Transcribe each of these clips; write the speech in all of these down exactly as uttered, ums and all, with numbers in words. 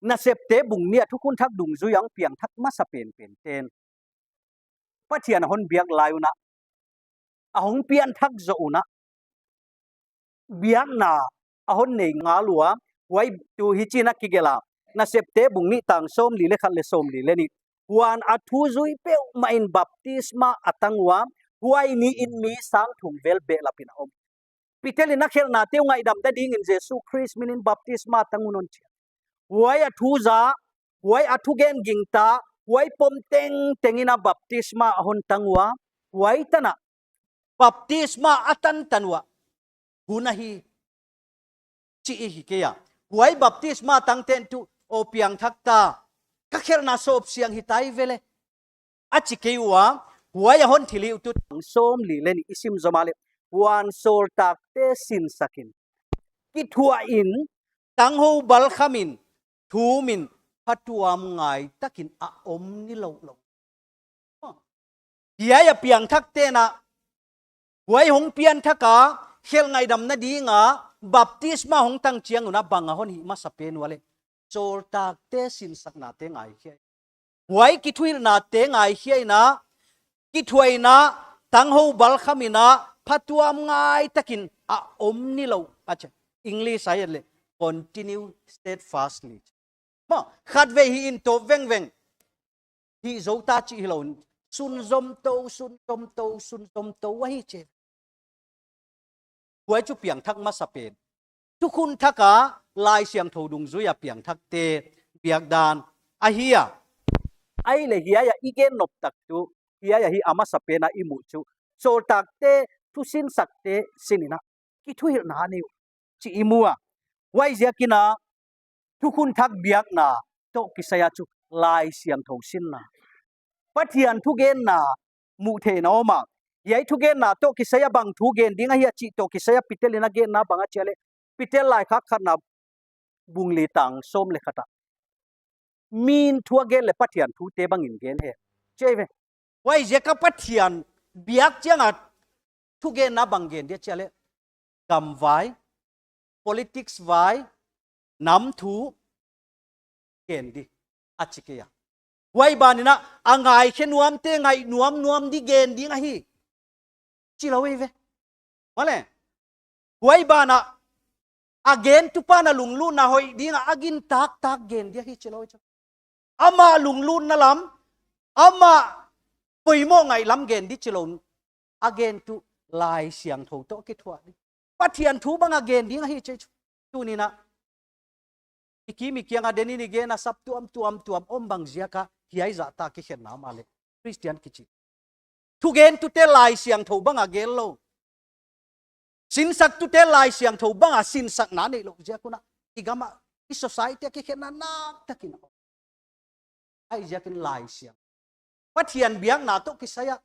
Nasepte bung nih a thukhun thak dungzui a hong piangthak masa penpen ten Pathian a hon biak lai un a, a hong pianthak zoh un a, biakna a hon nei ngal ua, huai tu hichi'n a kigelh a. Nasepte bung nih tang sawmli leh khat leh sawmli leh nih. Huan a thu zui peuhmah in baptisma a tang ua, huai niin mi sang thum vel behlap in a om. Peter in a khelhnate uh ngaihdamna dingin Jesu Khrist min in baptisma tang un, hon chi a. Huai a thu za, huai a thugen gingta, huai pom tengteng in a baptisma a hon tang ua, huai tan a baptisma a tantan ua, hun ahi, chi i hi kei a. Huai baptisma tang ten tuh, aw piangthak ta, ka khelhna sawp siang hi tai ve leh, a chi kei ua, huai a hon thilhih uh tuh tang sawmli leh nih i sim zom a leh, huan sawltakte sinsak in, kithuah in, tanghou balkham in, thum in, phatuam ngai takin a om nilouh lou. Hiai a piangthakte'n a, huai hong pianthak a, khelh ngaihdamna ding a, baptisma hong tang chiang un a bang a hon hih masa pen ua leh, sawltakte sinsaknate ngaikhia. Huai kithuhilhnate ngaikhia in a, kithuah in a, tanghou balkham in a, phatuam ngai takin a om nilouh, a chi. English a et leh, continue steadfastly. Maw, khatvei hih in tawp vengveng, hih zou ta chih hilou in, sunzom tou, sunzom tou, sunzom tou ahi chi. Huai chu piangthak masa pen. Thukhun thak a, Laisiangthou dungzui a piangthakte biakdan ahi a. Ahihleh hiai a i gen nop tak tuh, hiai a hi a masa pen a i muh chu, sawltakte, thusinsakte sin in a, kithuhilhna a nei uh chih i mu a. Huaiziakin a, thukhun thak biakna toh kisai a chu Laisiangthou sinna, Pathian thugenna muh theihna om a. Hiai thugenna toh kisai a bang thu gen ding ahia chih toh kisai a Peter in a genna bang a chi a leh, Peter laikhak khatna bung li tang sawm leh khat a, mi'n thu a gen leh Pathian thute bangin gen hen, chi ve. Huaiziak a Pathian biak chiang a thugenna bang gen dia chi a leh, gam vai, politics vai, nam thu gen di, a chi kei a. Huai ban in a, a ngaikhe nuamte ngaih nuamnuam di gen ding ahi, chi lou ei ve. Maw leh, huai ban a, a gentu pa'n a lunglutna hoih ding a, a gintaktak gen di ahi, chi lou ei chu. Amah lunglutna lam, amah poimoh ngaih lam gen di chi lou in, a gen tuh Laisiangthou toh kithuah di. Pathian thu bang a gen ding ahi chi chu. Tuni'n a, i kim i kiang a den in i gen a saptuam tuamtuam om bang ziak a, hiai zah ta kikhenna om a leh, Christian kichi. Thugentute Laisiangthou bang a gen lou, sinsaktute Laisiangthou bang a sinsakna neih louh ziak un a, i gam a, i society a kikhenna nakpi takin a om. Huaiziakin Laisiang, Pathian biakna toh kisai a,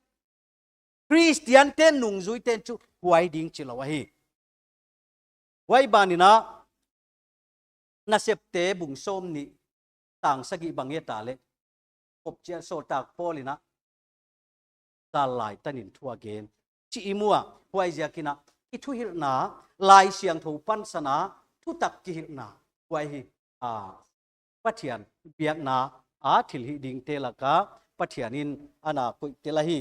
Christian ten nungzuite'n chu huai ding chi lou ahi. Huai ban in a, Nasepte bung sawmnih tang sagih bang i et a leh, khop chiang sawltak Paul in a, gal lai tan in thu a gen chih i mu a. Huaiziakin a, kithuhilhna, Laisiangthou pansan a, thutak kihilhna, huai hi, a, Pathian biakna a thilhih dingte lak a Pathian in ana koih tel ahi.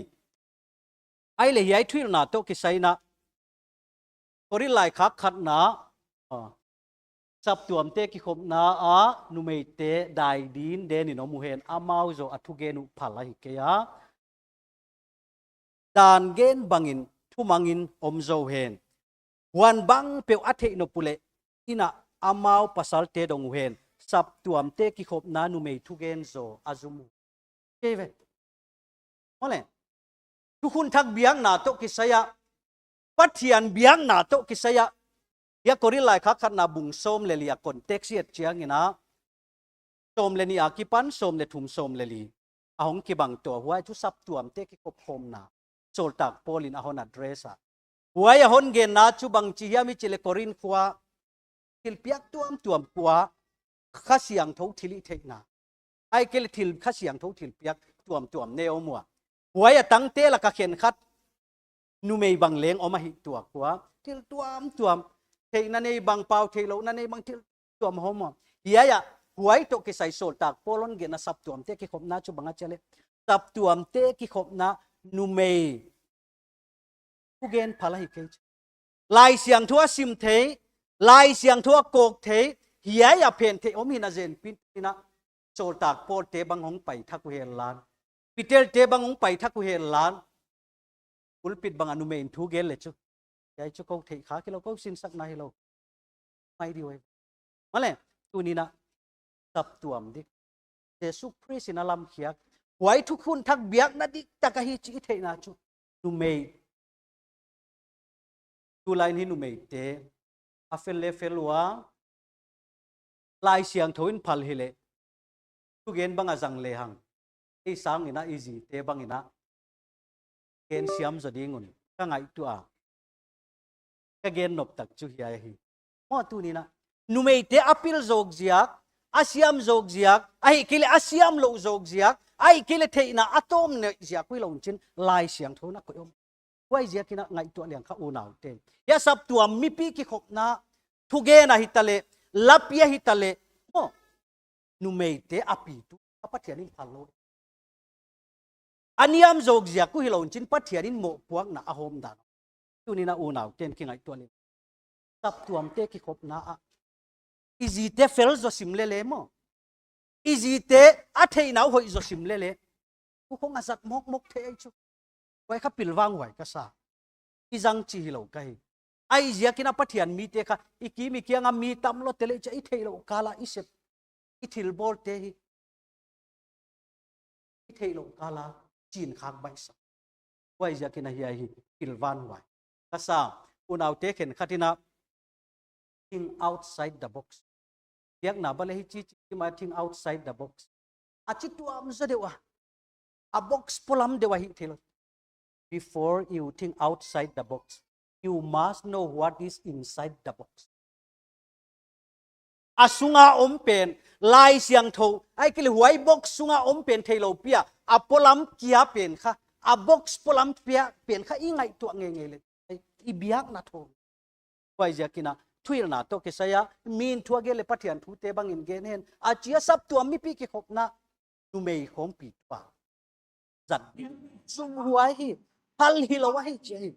Ahihleh hiai thuhilhna toh kisai in a, Korin laikhak khatna, a, saptuamte kikhopna a numeite dai din den in om uhen, amau zaw a thugen uh phal ahi kei a. Dan gen bangin thumangin om zaw uhen. Huan bangpeuh a theih nop uleh, inn ah amau pasalte dong uhen. Saptuamte kikhopna numei thugen zaw a zum uh. Kei ve. Maw leh, thukhun thak biakna toh kisai a, Pathian biakna toh kisai a, hiai Korin laikhak khatna bung sawm leh li a context i et chiangin a, sawm leh nih a kipan sawm leh thum, sawm leh li a hong kibang tou a, huai chu saptuamte kikhop khawmna sawltak Paul in a hon address a. Huai a hon genna chu bangchi hiam i chih leh Korin khua, thilpiak tuamtuam khua, Kha Siangthou thilhihtheihna, ahihkeileh thil Kha Siangthou thilpiak tuamtuam nei om ua. Huai a tangte lak a khenkhat numei bang leng om ahih tuak ua. Thil tuamtuam, theihna nei bang, pau theihlouhna nei bang, thil tuam om ua. Hiai ah Huai toh kisai Sawltak Paul hon genna saptuamte kikhopna chu bang a chi a leh, saptuamte kikhopna numei thugen phal ahi kei chu. Laisiangthou a sim thei, Laisiangthou a kawk thei, hiai a phen thei om hi na zen pin ina, Sawltak Paul te bang hong pai thak uh hen la, Peter te bang hong pai thak uh hen la, pulpit bang a numei in thugen leh chu, hiai chu kou theih khak hilou, kou sinsakna hilou. Mai di oi. Mahleh, tuni'n a saptuam dik, Jesu Khrist in a lamkhiak, huai thukhun thak biakna diktak ahi chih i theihna chu, numei, tulai in hi numeite a fel leh fel ua, Laisiangthou in phal hileh, thugen bang a zang lehang, ei sang in a, i zite bang in a, gen siam zaw ding un ka ngaihtuah a, ka gen nop tak chu hiai ahi. Maw, tuni'n a numeite a pil zawk ziak, a siam zawk ziak, ahihkeileh a siam lou zawk ziak, ahihkeileh theihna a tawm neih ziak uh hilou in chin Laisiangthou in a koih om. Huaiziakin a ngaihtuah liang kha, unaute. Hiai saptuam mipi kikhopna, thugen ahi ta leh, lapi ahi ta leh, maw, numeite a pitu kha Pathian in phal lou. A niam zawk ziak uh hilou in chin Pathian in mohpuakna a hawm dan. Tuni'n a unaute'n kingaihtuah leh, saptuamte kikhopna ah, i zite fel zaw sim leh leh maw, i zite a theihna uh hoih zaw sim leh leh, uh khong a zat mawkmawk thei ahi chu. Huai kha pilvanghuai ka sa. I zang chih hilou ka hi. Ahihziakin a Pathian mite kha, i kim i kiang a mi tam lou te leh cha, i theihlouh kal a i sep, i thilbawlte hi, i theihlouh kal a chin khak baihsak. Huaiziakin a hiai hi pilvanghuai ka sa. Unaute khenkhat in a think outside the box. Biakna bang leh hichi chi mai, think outside the box. A chi tuam zaw deuh a, a box polam deuh a hih theilou. Before you think outside the box, you must know what is inside the box. A sunga om pen, Laisiangthou, ahihkeileh huai box sunga om pen theilou pi a, a polam kia pen kha, a box polam kia pen kha i ngaihtuah ngeingei leh, i biakna thou. Huaiziakin a thuhilhna toh kisai a, mi'n thu a gen leh Pathian thute bang in gen hen, a chi a, saptuam mipi kikhopna, numei khawmpi tua zat ding. Sum huai hi, phal hilou ahi chi hi.